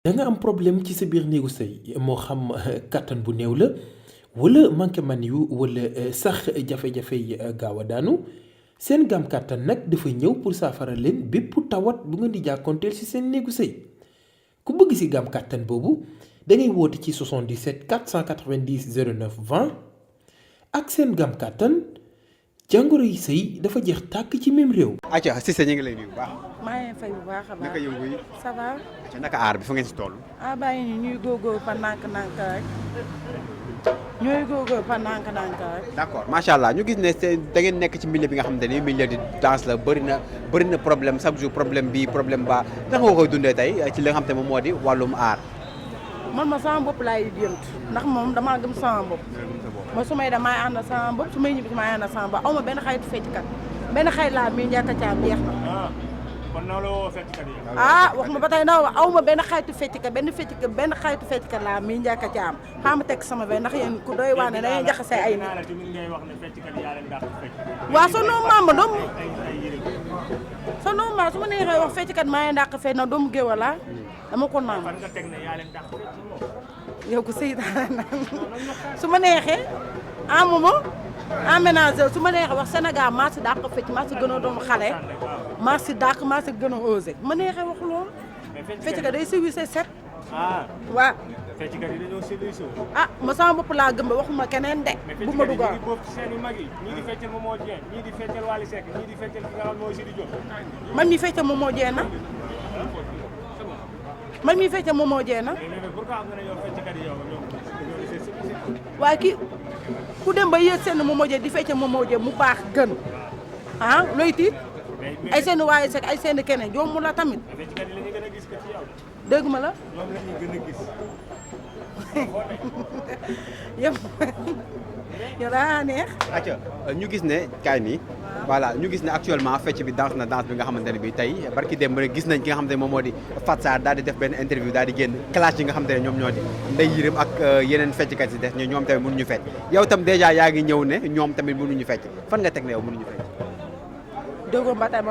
da nga am problème ci sa biir néegu sëy moo xam kàttan bu néew la wala manqué man yu wala sax jafe-jafe yi gaaw a daanu seen gam kàttan nag dafa ñëw pour saafara leen bépp tawat bu ngeen di jàkkoonteel ci seen néegu sëy ku bëgg ci gam kàttan boobu da ngay woote ci 77 490 09 20 ak seen gam kàttan jàngoro yi sëy dafa jeex tàkk ci même réew. acca Cissé ñu ngi lay nuyu bu baax. maa ngi fay bu baax a baax naka yëngu yi. ça va. acca naka aar bi fa ngeen si toll. bàyyi ñu ñuy góorgóorlu fa nànk-nànk rek ñooy góorgóorlu fa nànk-nànk rek. d'accord macha allah ñu gis ne da ngeen nekk ci milieu bi nga xamante ni milieu di danse la bëri na problème chaque jour problème bii problème baa naka nga koy dundee tey ci li nga xamante ne moom moo di wàllum aar. man ma sama bopp laay jënt ndax moom damaa gëm sama bopp. ma su may damay ànd sama bopp su may ñibbi damay ànd sama bopp aw ma benn xaritu fecckat benn xarit laa mi njàkka caam jeex na. kon naa la woo fecckat yi. wax ma ba tey ndaw aw ma benn xaritu fecckat benn xaritu fecckat laa mi njàkka caam xaa ma teg sama benn ndax yéen ku doy waa ne dangay jaxase ay nit. waaw sa noonu maama doom sa noonu maama su ma neexee wax fecckat maa ngi dàq fecc na doomu géwél laa dama ko naan. fan nga teg ne yaa leen dàq fecc. yow ku seytaane naan su ma neexee amuma aménagé su ma neexee wax Sénégal maa si dàq fecc maa si gën a doon xale maa si dàq maa si gën a osé ma neexee wax loolu fecc ka day civilisé set waaw fecckat yi dañoo civilisé. ma sama bopp laa gëm ba waxuma keneen de bu ma dugal mais fecckat yi ñu ngi boobu ci seen i mag yi ñii di feccal Momo Dieng ñii di feccal Wally Seck ñii di feccal ki nga xam mooy Sidi Diop. man mi feccal Momo Dieng na man mi feccal Momo Dieng na mais pourquoi nga ne yow fecckat yi yow ñoom waaye kii ku dem ba yéeg seen Momo Dieng di feccal Momo Dieng mu baax gën looy tiit ay seen waaye Seck ay seen keneen jommu la tamit fecckat yi la ñuy gën a gis que ci yow. dégg ma la ñoom la ñuy gën a gis. yow yow daa neex. acca ñu gis ne kaay nii voilà ñu gis ne actuellement fecc bi danse bi nga xamante ne bii tey barki démb rek gis nañ ki nga xamante ne moom moo di Fat Sarr daal di def benn interview daal di génn clash yi nga xamante ne ñoom ñoo di Ndeye Yirim ak yeneen fecckat yi def ñoom tamit mënuñu fecc yow tam dèjà yaa ngi ñëw ne ñoom tamit mënuñu fecc fan nga teg ne yow mënuñu fecc. déggoo ba tey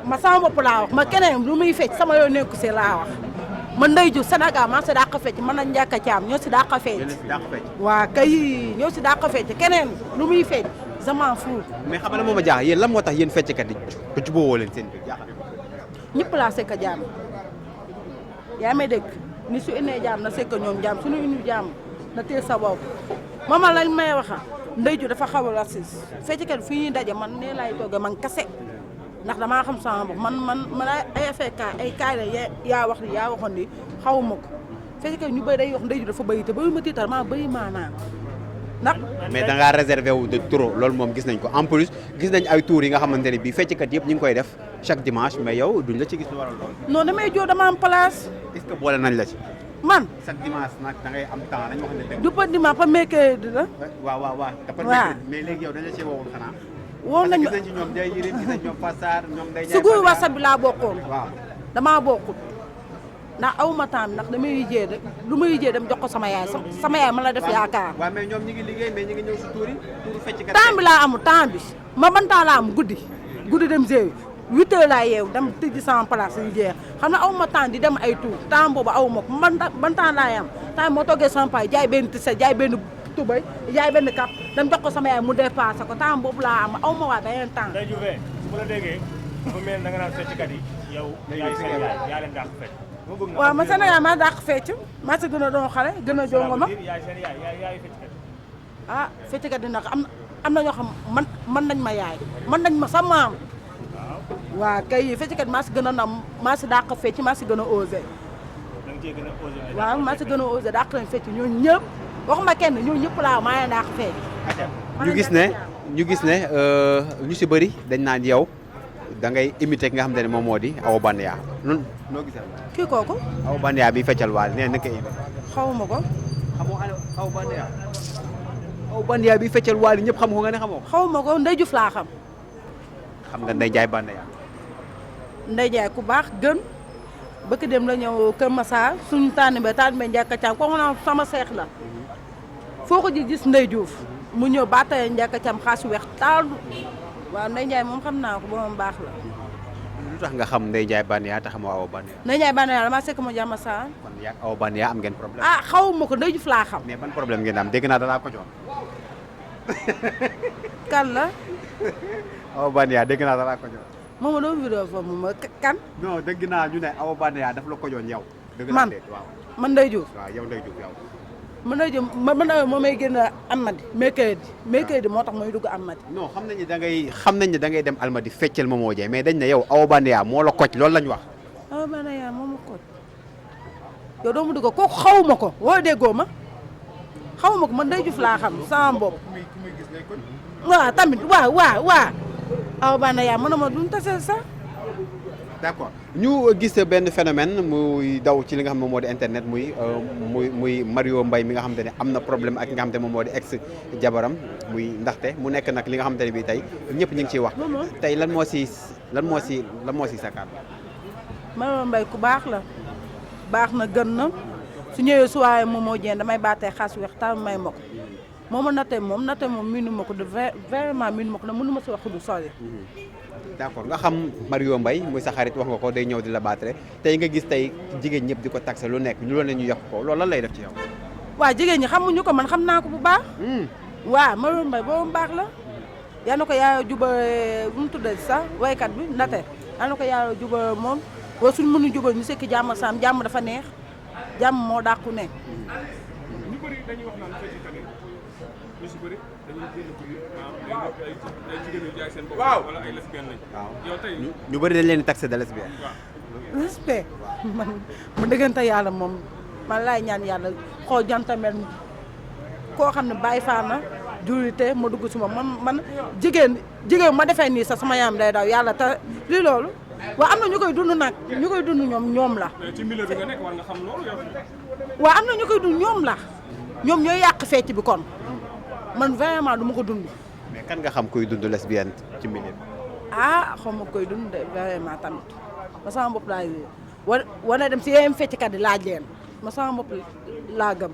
ma sama bopp laa wax ma keneen lu muy fecc sama yoon nekku si laa wax man Ndeye Diouf Sénégal maa si dàq fecc mën nañ njàkk a caam ñoo si dàq fecc. yéen a si dàq fecc. waa kay ñoo si dàq fecc keneen lu muy fecc je m'en fous. mais xam nga la moom a jaax yéen lan moo tax yéen fecckat yi ba jubóowoo leen seen biir jaaxal. ñëpp laa sekk jaam yaa may dégg ni su indee jaam na sekk ñoom jaam suñu indi jaam na teel sa bopp mama lañ may waxa Ndeye Diouf dafa xaw a raciste fecckat fi ñuy daje man nee laay toogee man kase ndax damaa xam sama bopp man ay affaire ay kaay la yaa wax li yaa waxoon ni xawuma ko fecckat ñu bëri day wax Ndeye Diouf dafa bëri te bëri ma tiital maa bëri maanaa ndax. mais da ngaa réservé wu de trop loolu moom gis nañ ko en plus gis nañ ay tours yi nga xamante ne bii fecckat yëpp ñu ngi koy def chaque dimanche mais yow duñ la ci gis lu waral lool. non damay joo dama am place. est-ce que boole nañ la ci. man chaque dimanche nag da ngay am temps dañu wax ne dëgg. du pas dimanche pas mercredi la. waaw. waaw mais léegi yow dañ la cee woowul xanaa. woon nañu gis nañ ci ñoom Ndeye Yirim gis nañ ñoom Fat Sarr ñoom Ndeye si groupe WhatsApp bi laa bokkoon. waaw damaa bokkut ndax aw ma temps ndax damay yijee rek lu ma yijee dem jox ko sama yaay sama yaay man la def yaakaar. waaw mais ñoom ñi ngi liggéey mais ñi ngi ñëw si tuuri fecckat. temps bi laa amul temps bi ma ban temps laa am guddi dem géew 8 heures laa yeew dem tëjji sama place yu jeex xam ne aw ma temps di dem ay tour temps boobu aw ma ko ban temps laay am temps moo toggee sama paay jaay benn tise jaay benn tubay jaay benn kap dem jox ko sama yaay mu dépassé ko temps boobu laa am aw ma waa beneen temps. Ndeye Diouf su ma la déggee dafa mel ni da nga naan fecckat yi yow yaay seen yaay yaa leen dàq fecc. waaw man Sénégal maa dàq fecc maa si gën a doon xale gën a jongo ma. yaay seen yaay fecckat. fecckat yi nag am na ñoo xam man nañ ma yaay man nañ ma sa maam. waaw kay fecckat maa si gën a nam maa si dàq fecc maa si gën a osé. da nga cee gën a osé. waaw maa si gën a osé dàq leen fecc ñooñu ñëpp waxuma kenn ñooñu ñëpp laa maa leen dàq fecc. ñu gis ne ñu si bëri dañ naan yow da ngay imité ki nga xamante ne moom moo di Awa Bandiya noonu noo gisee. kii kooku. Awa Bandiya bi feccal waale nee na koy imité. xawuma ko. xamoo Awa Bandiya. Awa Bandiya bi feccal waale ñëpp xam ko nga ne xamoo ko. xawuma ko Ndeye Diouf laa xam. xam nga Ndeye Ndiaye Bandiya. Ndeye Ndiaye ku baax gën bëgg dem la ñëw Kër Massar suñu tànn ba njàkka caam ko na sama seex la foo ko ji gis Ndeye Diouf mu ñëw ba tey njàkka caam xaas weex taal waaw Ndeye Ndiaye moom xam naa ko ba moom baax la. tax nga xam Ndeye Ndiaye Banaya te xamoo Awa Banaya. Ndeye Ndiaye Banaya damaa sekk ma jàmm saa. kon yaa Awa Banaya am ngeen problème. ah xawuma ko Ndeye Diouf laa xam. mais ban problème ngeen am dégg naa dalaa ko jox. kan la. Awa Banaya dégg naa dalaa ko jox. moom ma doon vidéo foofu moom kan. non dégg naa ñu ne Awa Banaya daf la ko jox yow. dëgg man waaw. man Ndeye Diouf. waaw yow Ndeye Diouf yow. man Ndeye Diouf man moo may génn Almadi mercredi moo tax may dugg Almadi. non xam nañ ne da ngay dem Almadi feccal Momo Dieng mais dañ ne yow Awa Banaya moo la koc loolu lañ wax. Awa Banaya moo ma koc yow doo ma dugg kooku xawuma ko woo déggoo ma xawuma ko man Ndeye Diouf laa xam sama bopp. waaw tamit waaw Awa Banaya mën na ma duñ tase sax. d'accord ñu gis benn phénomène muy daw ci li nga xam ne moom moo di internet muy Mario Mbaye mi nga xamante ne am na problème ak ki nga xamante ne moom moo di ex jabaram muy ndaxte mu nekk nag li nga xamante ne bii tey ñëpp ñu ngi ciy wax. tey lan moo si sa kàddu. Mario Mbaye ku baax la baax na gën na su ñëwee su waaye moom moo jeen damay baatee xaas weex taal may ma ko moom natte moom miinu ma ko de vraiment miinu ma ko ne mënu ma si wax du sori. d'accord nga xam Mario Mbaye muy sa xarit wax nga ko day ñëw di la battre tey nga gis tey jigéen ñëpp di ko taxé lu nekk ñu loolu ñu yokk ko loolu lan lay def ci yow. waaw jigéen ñi xamuñu ko man xam naa ko bu baax. waaw Mario Mbaye boobu baax la. yaa na ko yaa juba bu mu tuddee sax waykat bi ndate yaa na ko yaa juba moom wala suñu mënu juba ñu sekki jàmm saam jàmm dafa neex jàmm moo dàqu ne. ñu bëri dañuy wax naan ñu si bëri dañuy génn pour ay jigéen yu jaay seen bopp wala ay lesbiennes lañ. waaw yow tey ñu bëri dañ leen di taxé de lesbienne. respect man mu dëggante yàlla moom man laay ñaan yàlla xool jantamel koo xam ne bàyyi faa na julite ma dugg si moom man jigéen ma defee nii sax sama yaam day daw yàlla te lii loolu waaw am na ñu koy dund nag ñu koy dund ñoom la. ci milieu bi nga nekk war nga xam loolu yow. waaw am na ñu koy dund ñoom la ñoom ñooy yàq fecc bi kon man vraiment du ma ko dund. mais kan nga xam kuy dund lesbienne ci milieu bi. ah xaw ma koy dund de vraiment tamit ma sama bopp laa wane dem si yeneen fecckat yi laaj leen ma sama bopp laa gëm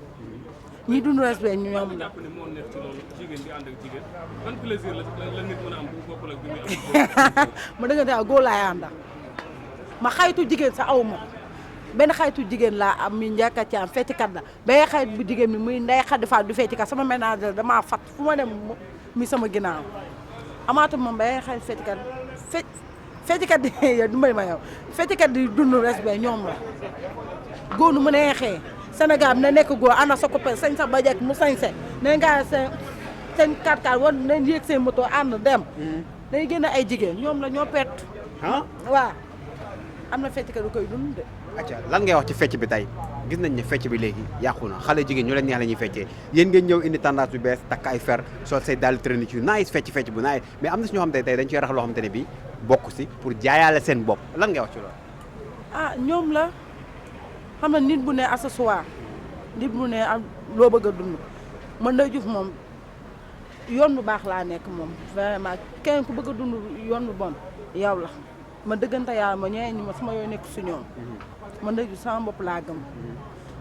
ñi dund lesbienne ñu ñoom la. jàpp ne moo nekk ci loolu jigéen di ànd ak jigéen ban plaisir la nit mën a am bu bokkul ak bi muy am. ma dëggante ak góor laay àndal ma xaytu jigéen sa aw ma benn xaytu jigéen laa am mi njëkk a ci am fecckat la benn xaytu bu jigéen mi muy ndey xaddi faat du fecckat sama ménage damaa fat fu ma dem mi sama ginnaaw amaatu moom benn xaytu fecckat di du mbay ma yow fecckat di dund respect ñoom la góor nu mu neexee Sénégal na nekk góor ànd ak sa copain sañ sax ba jekk mu sañse ne nga seen 4x4 war nañ yéeg seen moto ànd dem day génn ay jigéen ñoom la ñoo perte waaw am na fecckat du koy dund de. acca lan ngay wax ci fecc bi tey gis nañ ne fecc bi léegi yàqu na xale jigéen ñu leen neex la ñuy feccee yéen ngeen ñëw indi tendance bu bees takk ay fer sol say dàll traîner ci nice fecc bu nice mais am na si ñoo xam te tey dañ ciy rax loo xam te ne bii bokk si pour jaayaale seen bopp lan ngay wax ci loolu. ah ñoom la xam na nit bu ne accessoire nit bu ne am loo bëgg a dund man Ndeye Diouf moom yoon bu baax laa nekk moom vraiment kenn ku bëgg a dund yoon bu bon yow la ma dëggante yàlla ma ñeneen ñi ma sama yoo nekk si ñoom man Ndeye Diouf sama bopp laa gëm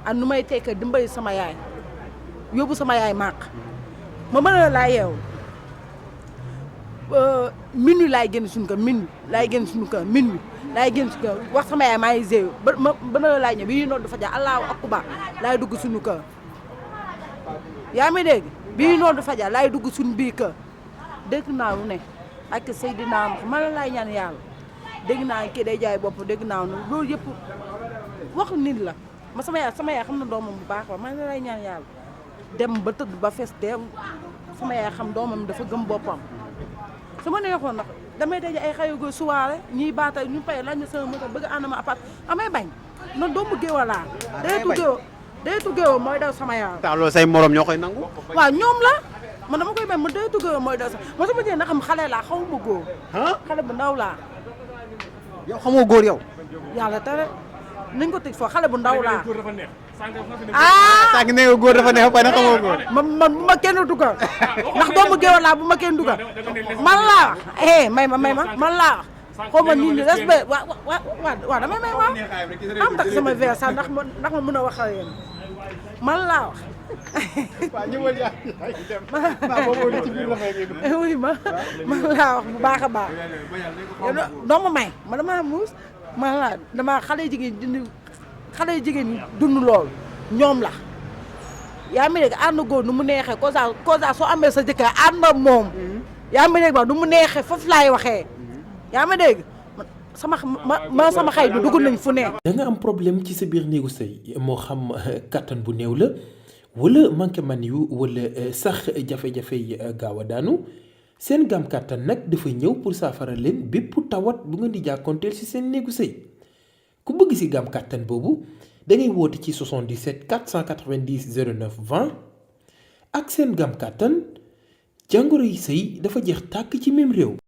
ak nu may tekk dimbali sama yaay yóbbu sama yaay màq ma mën a laa yeew minuit laay génn suñu kër minuit laay génn suñu kër minuit laay génn suñu kër wax sama yaay maa ngi zéew ba na laay ñëw bi ñuy noonu dafa jaar allahu akbar laay dugg suñu kër yaa may dégg bi ñuy noonu dafa jaar laay dugg suñu biir kër dégg naa lu ne ak Seydina ma la laay ñaan yàlla dégg naa kii day jaay bopp dégg naa loolu yëpp waxu nit la ma sama yaay xam na doomam bu baax la ma la lay ñaan yàlla dem ba tëdd ba fees dem sama yaay xam doomam dafa gëm boppam su ma neexoon nag damay daje ay xayu go suwaare ñiy baata ñu pay lañ sama moto bëgg ànd ma appart amay bañ noonu doomu géewa laa day tuggéewa mooy daw sama yaay tax loolu say morom ñoo koy nangu. waaw ñoom la man dama koy bañ ma day tuggéewa mooy daw sama ma sama jee na xam xale laa xaw ma góor xale bu ndaw laa yow xamoo góor yow. yàlla tere nañ ko tëj foofu xale bu ndaw laa sànq nee nga góor dafa neex ba ne xamoo góor. man bu ma kenn dugal ndax doomu géwél laa bu ma kenn dugal man laa wax may ma man laa wax xaw ma nit ñi respect waaw damay may waaw am tak sama verre sax ndax ma mën a wax ak yéen man laa wax waaw ñëwal yaa ngi dem. maa boobu ci biir la fay ngeen. oui ma laa wax bu baax a baax. doo ma may ma damaa muus ma la damaa xale jigéen ñi dund lool ñoom la. yaa ngi dégg ànd góor nu mu neexee Kosa soo amee sa jëkkër ànd ak moom. yaa ngi dégg ba nu mu neexee foofu laay waxee. yaa ngi dégg sama xay du dugg nañ fu ne. da nga am problème ci sa biir néegu sëy moo xam kàttan bu néew la wala manqué man yu wala sax jafe-jafe gaaw a daanu seen gam kàttan nag dafa ñëw pour saafara leen bépp tawat bu ngeen di jàkkoonteel ci seen néegu sëy ku bëgg ci gam kàttan boobu da ngay woote ci 77 490 09 20 ak seen gam kàttan jàngoro yi sëy dafa jeex tàkk ci même réew.